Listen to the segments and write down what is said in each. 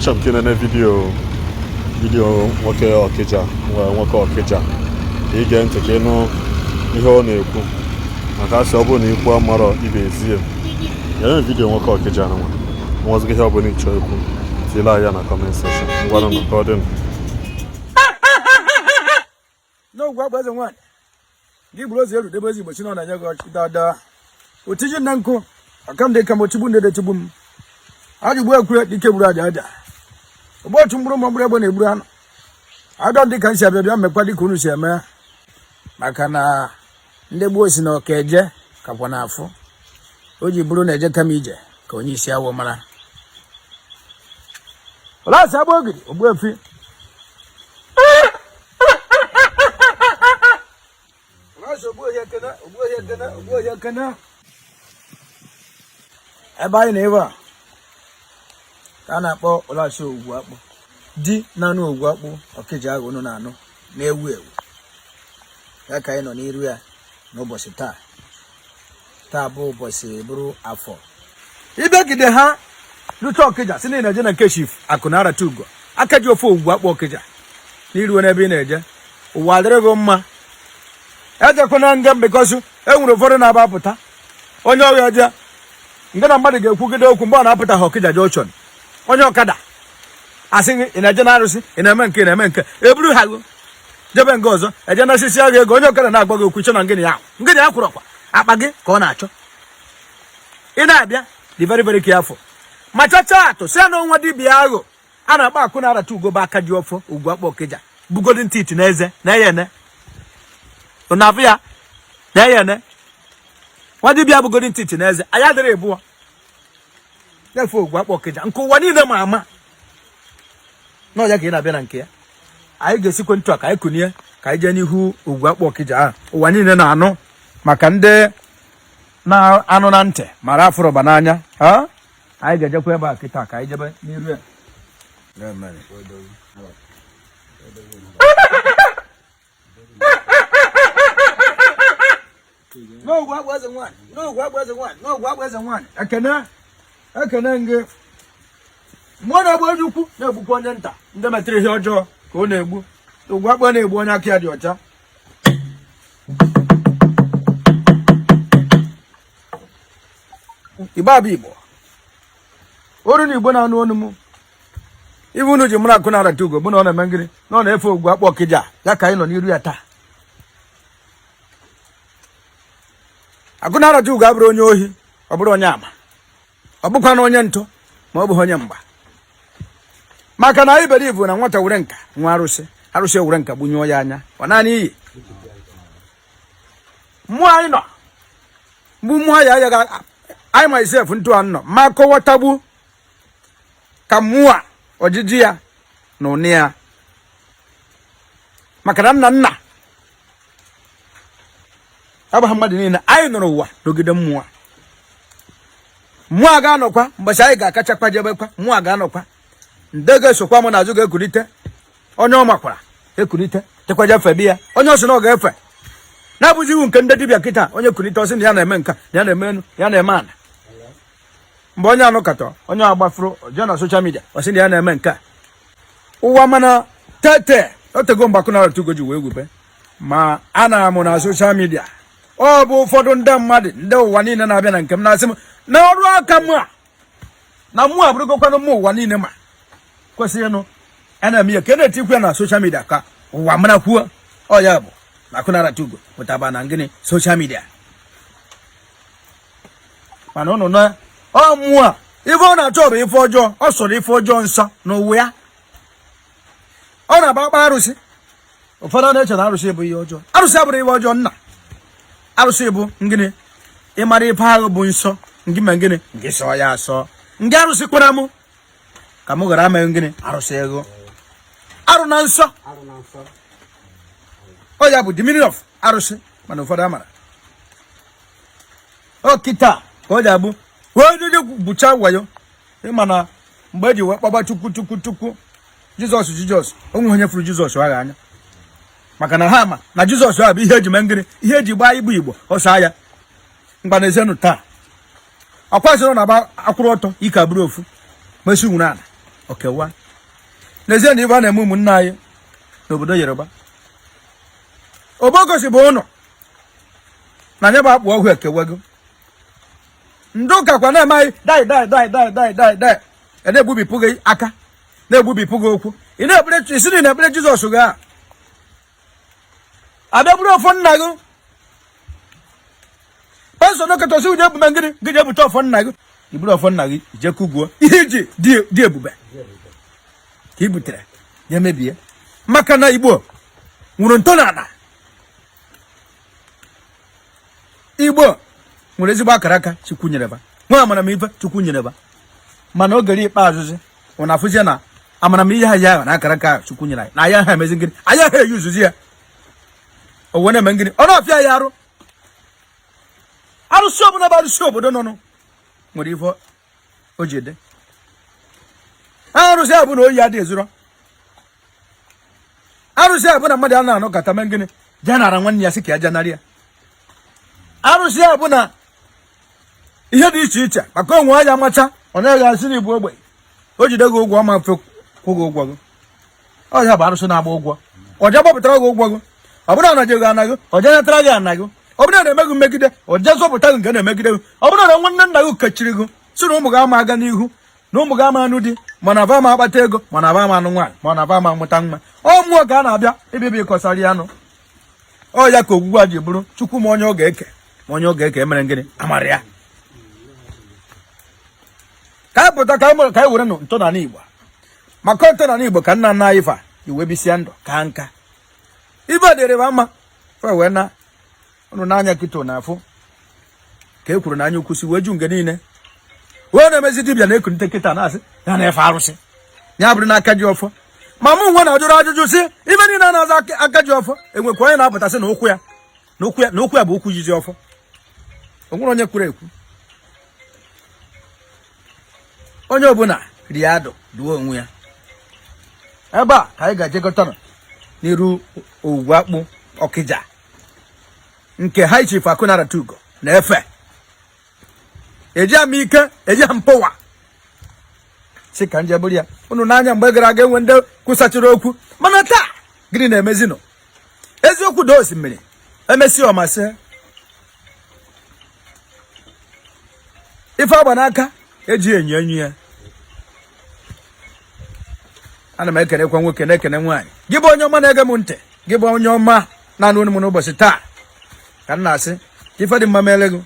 Achọrọ m ka ị nene video video nwoke Ọkịja nwoke Ọkịja ka ị gee ntị ka ị nụ ihe ọ na-ekwu maka asị ọ bụrụ na ikwu amarọ ibe ezie ya. Video nwoke Ọkịja nwa nwezịghị ihe ọ bụla ị chọọ ikwu, tiela ya na comment section. Ngwanụ, ka ọ dị. N'ogwu agba eze nwaanyị gị gburu ozi eru debe ezi igbo chi nọ na-enye gị ọchị dada otiji nne nkụ aka m dị ka m otigbu ndị tigbu m ajụgbu ekwure dike gburu aja aja ogbochu mkpụrụ ma mkpụrụ egbe na-egburu anụ adọ dị ka m si abịa bịa mekwa dịka unu si eme maka na ndị gboo si na ọka eje kakwa na afụ o ji bụrụ na eje kama ije ka onye isi awọ mara ọlasị agba ogidi ogbuefi ebe anyị na ebe a ka a na-akpọ ụlọachị ogwu akpụ di na-anụ ogwu akpụ Ọkịja ahụ unu na-anụ na-ewu ewu ya ka anyị nọ n'iru ya n'ụbọchị taa. Taa bụ ụbọchị bụrụ afọ. Ịbịagide ha rute Ọkịja, si na ị na-eje na nke Chief Akụ na Arata Ugo aka ji ọfọ ogwu akpụ Ọkịja n'iruo n'ebe ị na-eje, ụwa adịrị gị mma. Ejekwana nga mbekọsụ e nwere ụfọdụ na-aba apụta onye ọrịa eje nga na mmadụ ga-ekwugide okwu mgbe ọ na-apụta ha Ọkịja junction, onye ọkada asị gị ị na-eje na arụsị, ị na-eme nke ị na-eme nke, eburu ha gụ jebe nga ọzọ eje na osisi agha ego. Onye ọkada na-agba gị okwu, chọ na ngịnị ya ngịnị ya kwụrọkwa akpa gị ka ọ na-achọ. Ị na-abịa, dị very very careful ma chacha atụ si na nwa dibịa ahụ a na-akpọ Akụ na-arata ugo bụ aka ji ọfọ ugwu akpọ Ọkịja bụ golden teeth na eze na eye ene na-afụ ya na eye ene. Nwa dibịa bụ golden teeth na eze anyị adịrị ịbụọ na-efe ogwu akpọ Ọkịja nke ụwa niile ma ama na ọya ka ị na-abịa na nke ya. Anyị ga-esikwe ntu a ka anyị kunie ka anyị jee n'ihu ogwu akpọ Ọkịja ahụ ụwa niile na-anụ maka ndị na-anụ na ntị mara afụrụba n'anya. Anyị ga-ejekwa ebe a kịta ka anyị jebe n'iru ya. N'ogwu akpụ eze nwaanyị, n'ogwu akpụ eze nwaanyị, n'ogwu akpụ eze nwaanyị, ekene ekene ngị. Mmụọ na-egbu onye ukwu na-egbukwa onye nta, ndị metere ihe ọjọọ ka ọ na-egbu. Ogwu akpụ na-egbu onye aka ya dị ọcha. Igbo abụ Igbo oru na Igbo na-anụ onu m. Ibe unu ji mara Akụ na-arata ugo bụ na ọ na-eme ngịrị na ọ na-efe ogwu akpụ Ọkịja ya ka anyị nọ n'iru ya taa. Akụ na-arata ugo abụrụ onye ohi, ọ bụrụ onye ama, ọ bụkwa na onye ntụ, ma ọ bụghị onye mgba, maka na anyị believe na nwata were nka nwa arụsị, arụsị ewere nka gbunyụọ ya anya, ọ naanị iyi mmụọ anyị nọ bụ mmụọ ya agaghị anyị myself ntụ a nọ ma kọwatagbu ka mmụọ a ojiji ya na ụnị ya, maka na nna nna abụghị mmadụ niile anyị nọrọ ụwa n'ogide mmụọ. Mmụọ ga-anọkwa mbọchị anyị ga-akachakwa jebekwa, mmụọ ga-anọkwa, ndị ga-esokwa m n'azụ ga-ekulite, onye ọ makwara ekulite tekwa jefe bi ya, onye ọ sị na ọ ga-efe na-abụzi iwu nke ndị dibịa kịta. Onye kulite ọ sị na ya na-eme nka, na ya na-eme enu, ya na-eme ana. Mgbe onye anụkatọ onye agbafuru jee na social media, ọ sị na ya na-eme nke a ụwa mana tete otego mgbe Akụ na-arata ugo ji wee gwube ma a na-amụ na social media. Ọ bụ ụfọdụ ndị mmadụ ndị ụwa niile na-abịa na nke m na-asị m na ọrụ aka m a na mụ abụrụgokwanụ mụ ụwa niile ma kwesịrị ịnụ a na-eme ya ka na-etikwu ya na social media ka ụwa mara kwuo. Ọ ya bụ na Akụ na-arata ugo pụtaba na ngịnị social media, mana ụnụ na ọ mmụọ a ife ọ na-achọ bụ ife ọjọọ, ọ sọrọ ife ọjọọ nsọ n'ụwa ya. Ọ na-agba akpa arụsị. Ụfọdụ na-eche na arụsị bụ ihe ọjọọ. Arụsị abụrụ ihe ọjọọ nna. Arụsị bụ ngịnị? Ịmara ife ahụ bụ nsọ ngị ma ngịnị ngị sọ ya asọ ngị arụsị kwara mụ ka mụ ghara amaghị ngịnị arụsị ego arụ na nsọ. Ọ ya bụ the meaning of arụsị, mana ụfọdụ amara ọ kịta ka ọ ji abụ wee jeje bụcha wayo. Ịma na mgbe eji wee kpọba Chukwu Chukwu Chukwu, Jizọs Jizọs, onwe onye fụrụ Jizọs agha anya, maka na ha ma na Jizọs ahụ bụ ihe eji mee ngịnị, ihe eji gbaa igbo igbo ọsọ aya mgbanaezenụ taa. Ọkwa sịrị na agba akwụrụ ọtọ ike abụrụ ofu mesi nwere ala Okewa n'ezie na ife a na-eme ụmụnne anyị n'obodo Yoruba. Obokosi bụ ụnọ na anya bụ akpụ ọhụụ ekewego. Ndị ụka kwa na-eme anyị dai dai dai dai dai dai dai, na-egbubipụ gị aka, na-egbubipụ gị ụkwụ. Ị na-ekpere isi na ị na-ekpere Jizọs gị a abịa buru ọfọ nna gị. Pastọ nọkọta sị ụdị ebume ngịrị gị ji ebute ọfọ nna gị, i buru ọfọ nna gị je kụgbuo ihe iji dị ebube ka i butere ya mebie, maka na Igbo nwere ntọala, Igbo nwere ezigbo akara aka Chukwu nyere ba, nwe amamife Chukwu nyere ba. Mana oge ikpeazụzi ọ na-afụzie na amamihe ha ya na akara aka Chukwu nyere anyị na anyị ha emezi ngịnị, anyị ha eyuzuzi ya, o wee na-eme ngịnị, ọ na-afịa ya arụ. Arụsị ọbụla bụ arụsị obodo nọnụ nwere ife o ji ede arụsị a bụ na oyi adị ezuro. Arụsị a bụ na mmadụ a na-anọkọta mee gịnị, jee nara nwanne ya sị ka ya jee nara ya. Arụsị a bụ na ihe dị iche iche maka onwe ya amacha, ọ naghị asị na ibu ogbenye, o jide gị ụgwọ ọma mfe kwụ gị ụgwọ gị. Ọ ya bụ arụsị na-agba ụgwọ, ọ jee gbapụtara gị ụgwọ gị. Ọ bụrụ na jeghị ana gị, ọ jee natara gị ana gị. Ọ bụrụ na na-eme gị mmegide, ọ jee zọpụta gị nke na-emegide gị. Ọ bụrụ na nwanne nna gị kechiri gị sị na ụmụ gị ama aga n'ihu, na ụmụ gị ama anụ di, mana aba ama akpata ego, mana aba ama anụ nwaanyị, mana aba ama amụta nwa, ọ mmụọ ka a na-abịa ịbịa ịkọsara ya anụ. Ọ ya ka ogwugwu a ji bụrụ Chukwu ma onye ọ ga-eke, ma onye ọ ga-eke emere gịnị amara ya. Ka anyị pụta ka anyị were nụ ntọala Igbo, maka ntọala Igbo ka nna nna anyị fa iwe bisia ndụ ka nka ibe dịrị ba mma fa wee na ụnụ n'anya kịta na afụ ka e kwuru na anya ukwu si wee ju nge niile wee na-emezi dibịa na-ekunite kịta na-asị ya na-efe arụsị, ya bụrụ n'aka ji ọfọ. Ma mụ nwe na-ajụrụ ajụjụ sị ibe niile a na-aza aka ji ọfọ, enwekwa onye na-apụta sị na ụkwụ ya na ụkwụ ya na ụkwụ ya bụ ụkwụ jizi ọfọ? O nwere onye kwuru ekwu? Onye ọbụla rie adụ duo onwe ya. Ebe a ka anyị ga-ejekọta nọ n'iru ogwugwu akpụ Ọkịja nke High Chief Akụnaratugo na-efe. Eji m ike, eji m power si ka nje bụrụ ya unu n'anya. Mgbe gara aga enwe ndị kwusachiri okwu, mana taa gịnị na-emezinụ? Eziokwu dị osimiri emesi ọmasị ife agba n'aka eji enyo enyo ya. Ana m ekenekwa nwoke na-ekene nwaanyị, gị bụ onye ọma na-ege m ntị, gị bụ onye ọma na-anụ olu m n'ụbọchị taa, ka m na-asị ka ife dị mma mere gị,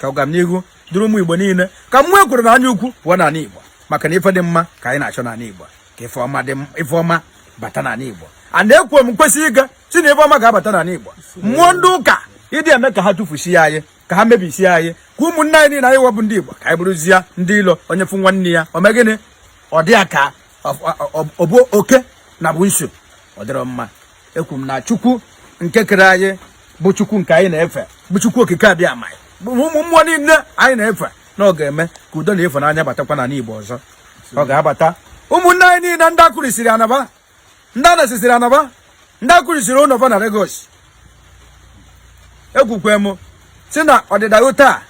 ka ọganihu dịrị ụmụ Igbo niile, ka mmụọ ekwuru na anya ukwu pụọ n'ala Igbo, maka na ife dị mma ka anyị na-achọ n'ala Igbo, ka ife ọma dị, ife ọma bata n'ala Igbo. A na-ekwu m kwesị ịga si na ife ọma ga-abata n'ala Igbo. Mmụọ ndị ụka ịdị eme ka ha tụfusie anyị, ka ha mebisie anyị, ka ụmụnne anyị niile anyị webụ ndị Igbo ka anyị bụrụzie ndị ilo. Onye fụ nwanne ya o mee gịnị, ọ dị ya ka ọ bụ oke na bụ nso, ọ dịrọ mma. Ekwu m na Chukwu nke kere anyị bụ Chukwu nke anyị na-efe, bụ Chukwu okike abịa ma bụ ụmụ mmụọ niile anyị na-efe, na ọ ga-eme ka udo na ịfụnanya batakwa n'ala Igbo ọzọ. Ọ ga-abata ụmụnne anyị niile ndị akụrisiri anaba, ndị anasisiri anaba, ndị akụrisiri ụlọ fa na Lagos. Ekwukwe m si na ọdịda gị taa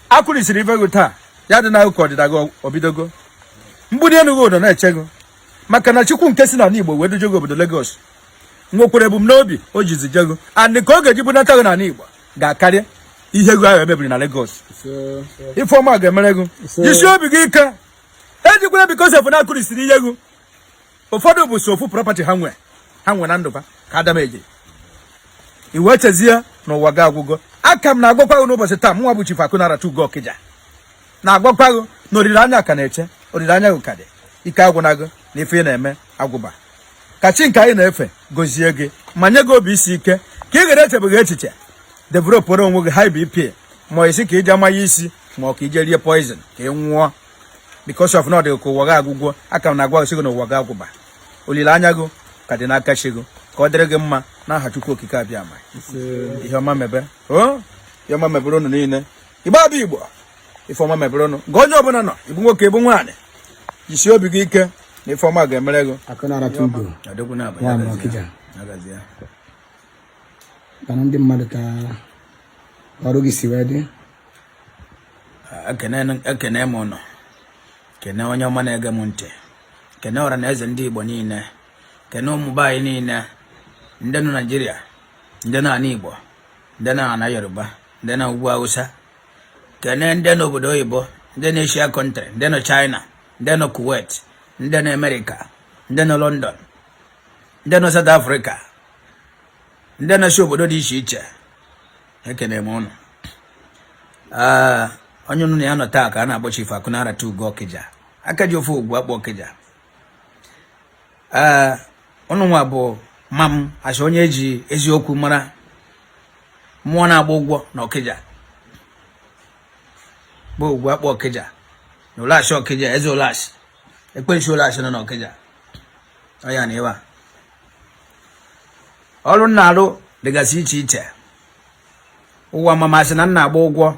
akụrisiri ife gị taa, ya dị na ụka ọdịda gị obidogo mgbudi enu gị ụdọ na-eche gị, maka na Chukwu nke si n'ala Igbo wee duje gị obodo Lagos nwekwara ebumnobi o jizi je gị, and ka ọ ga-eji bunata gị n'ala Igbo ga-akarị ihe gị ahụ emebiri na Lagos. Ife ọma ga-emere gị, jisie obi gị ike, ejikwara because of na akụrisiri ihe gị. Ụfọdụ bụ so ofu property ha nwe ha nwe na ndụba ka Adam ejiri iwe chezie n'ụwa gị agwụgo. Aka m na-agwakwa gị n'ụbọchị taa, mụnwa bụ Chief Akụnaratugo Ọkịja na-agwakwa gị na olileanya ka na-eche, olileanya gị ka dị, ike agwụna gị na ife ị na-eme agwụba. Ka chi nke anyị na-efe gọzie gị ma nye gị obi isi ike, ka ị ghara echebeghị echiche developụrụ onwe gị high BP, ma isi ka ije amanye isi, ma ọ ka ije rie poison ka ị nwụọ because of na ọ dị ka ụwa gị agwụgwọ. Aka m na-agwa gị na ụwa gị agwụba, olileanya gị ka dị n'aka chi gị, ka ọ dịrị gị mma n'aha Chukwu okike abịa ma ihe ọma mebe o, ihe ọma mebere unu niile. Igbo abụ Igbo, ife ọma mebere unu nke onye ọbụla nọ, ịbụ nwoke ịbụ nwaanyị, jisie obi gị ike na ife ọma ga-emere gị. Akụnaratugo nwa Ọkịja, mana ndị mmadụ ka ọrụ gị si wee dị. Ekene m ụnụ. Kene onye ọma na-ege m ntị, kene ọra na eze ndị Igbo niile, kene ụmụ be anyị niile, ndị nọ Naijiria, ndị nọ ana Igbo, ndị nọ ana Yoruba, ndị nọ ugwu Hausa, kene ndị n'obodo oyibo, ndị na Asia country, ndị nọ China, ndị nọ Kuwait, ndị nọ Amerịka, ndị nọ London, ndị nọ South Africa, ndị nọ si obodo dị iche iche. Ekene m ụnụ. Onye unu na ya nọ taa ka a na-akpọ Chief Akụnarata Ugo Ọkịja, aka ji ofe Ogwu Akpụ Ọkịja. Ee, ụnụ nwa bụ ma m asị onye eji eziokwu mara, mmụọ na-agba ụgwọ na Ọkịja bụ Ogwu Akpụ Ọkịja na Ụlashị Ọkịja, eze Ụlashị, ekwensu Ụlashị nọ n'Ọkịja. Ọ ya na ịwa ọrụ nna arụ dịgasị iche iche. Ụwa mamasị na nna agba ụgwọ,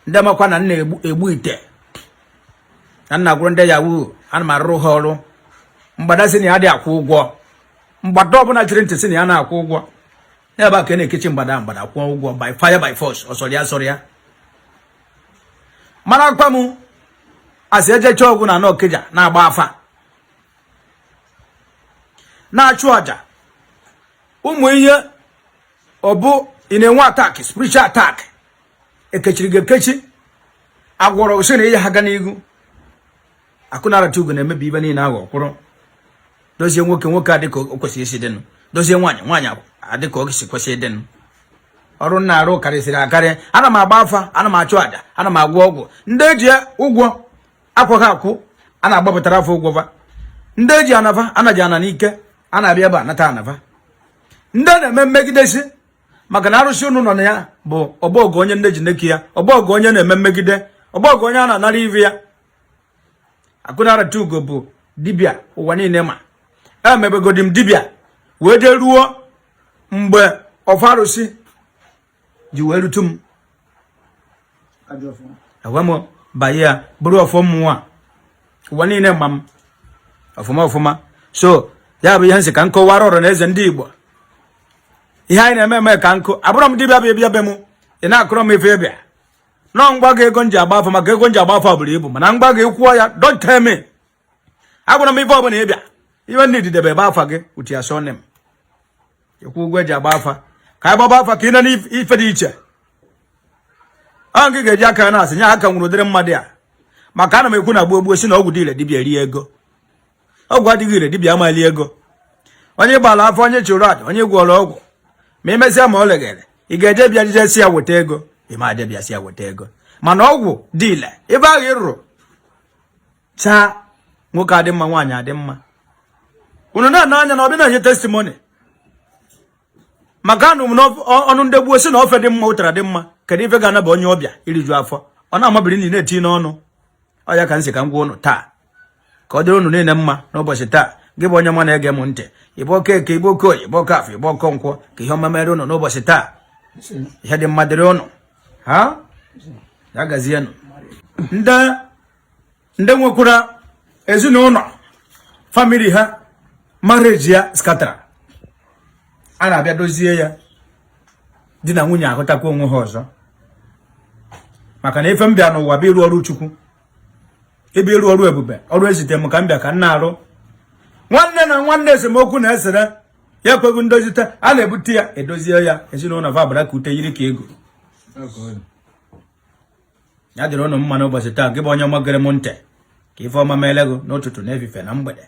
ndị makwa na nna egbu ite, na nna gwụrụ ndị yahoo, ana m arụrụ ha ọrụ. Mgbada sị na ya dị akwụ ụgwọ, mgbada ọbụla chiri ntị sị na ya na-akwụ ụgwọ n'ebe a ka a na-ekechi mgbada, mgbada kwụọ ụgwọ by fire by force. Ọsọrọ ya sọrọ ya mara akpa m asị ejecha ọgwụ na ana Ọkịja na-agba afa, na-achụ àjà ụmụ ihe. Ọ bụ ị na-enwe attack, spiritual attack, ekechiri gị ekechi, agwọrọ sị na ihe ha ga n'ihu. Akụnarata Ugo na-emebi ibe niile ahụ, kwụrụ dozie nwoke, nwoke adị ka o kwesịrị isi dịnụ, dozie nwaanyị, nwaanyị adị ka o si kwesị ịdịnụ. Ọrụ nna arụ karịsịrị akarị. Ana m agba afa, ana m achụ àjà, ana m agwọ ọgwụ. Ndị eji ụgwọ akwaghị akwụ, a na-agbapụtara afọ ụgwọ fa. Ndị eji anafa, anaji ana n'ike, a na-abịa ebe a nata anafa. Ndị na-eme mmegidesi maka na arụsị unu nọ na ya bụ ọgbọgụ onye nne ji neki ya, ọgbọgụ onye na-eme mmegide, ọgbọgụ onye a na-anara ive ya. Akụnarata Ugo bụ dibịa ụwa niile ma emebegodi m dibịa wee jee ruo mgbe ọfọ arụsị ji wee rutu m, enwe m banye ya bụrụ ọfọ mmụọ a ụwa niile ma m ọfụma ọfụma. So ya bụ ihe nsị ka m kọwara ọra na eze ndị Igbo ihe anyị na-eme eme ka nkụ. Abụrọ m dibịa bụ ịbịa be m ị na-akụrọ m ife ịbịa nọọ mgba gị ego m ji agba afọ, maka ego m ji agba afọ buru ibu, mana mgba gị kwụọ ya. Don't tell me. Agwara m ife ọbụla ịbịa iwe ndị didebe ebe afa gị uti ya surname, ịkwụ ụgwọ eji agba afa ka anyị gbaba afa ka ị nọ n'ife dị iche. Ọ gị ga-eji aka ya na-asị nye aka nwere ụdịrị mmadụ a, maka ana m ekwu na gboo gboo si na ọgwụ dị ire dibịa rie ego, ọgwụ adịghị ire dibịa amali ego. Onye gbara afọ, onye chụrụ aja, onye gwọrọ ọgwụ, ma emesịa ma ọ legere, ị ga-eje bịa jije si ya weta ego? Ị ma aje bịa si ya weta ego. Mana ọgwụ dị ile ebe ahụ ị rụrụ chaa, nwoke adị mma, nwaanyị adị mma. Unu na-ana anya na ọbịa na-enye testimony, maka anụ m n'ọnụ ndị gboo si na ofe dị mma, ụtara dị mma. Kedu ife ga-anaba onye ọbịa iriju afọ ọ na-amabiri nri na-eti n'ọnụ? Ọ ya ka m si ka m gwa unu taa ka ọ dịrị unu niile mma n'ụbọchị taa. Gị bụ onye ọma na-ege m ntị, ịbụ oke eke, ịbụ oke oyi, ịbụ oke afọ, ịbụ oke nkwọ, ka ihe ọma mere unu n'ụbọchị taa, ihe dị mma dịrị unu. Ha ya gazienụ. Ndị nwekwara ezinụlọ, family ha, marriage ya scattera, a na-abịa dozie ya, di na nwunye ahụtakwa onwe ha ọzọ. Maka na ife m bịa n'ụwa bụ ịrụ ọrụ Chukwu, ebe ịrụ ọrụ ebube, ọrụ ezite m ka m bịa ka m na-arụ. Nwanne na nwanne esemokwu na-esere ya ekweghị ndozite, a na-ebute ya edozie ya, ezinụlọ fa abara ka ute yiri ka ego. Ya dịrị ụnụ mma n'ụbọchị taa. Gị bụ onye ọma gere m ntị, ka ife ọma meele gị n'ụtụtụ, n'efife na mgbede.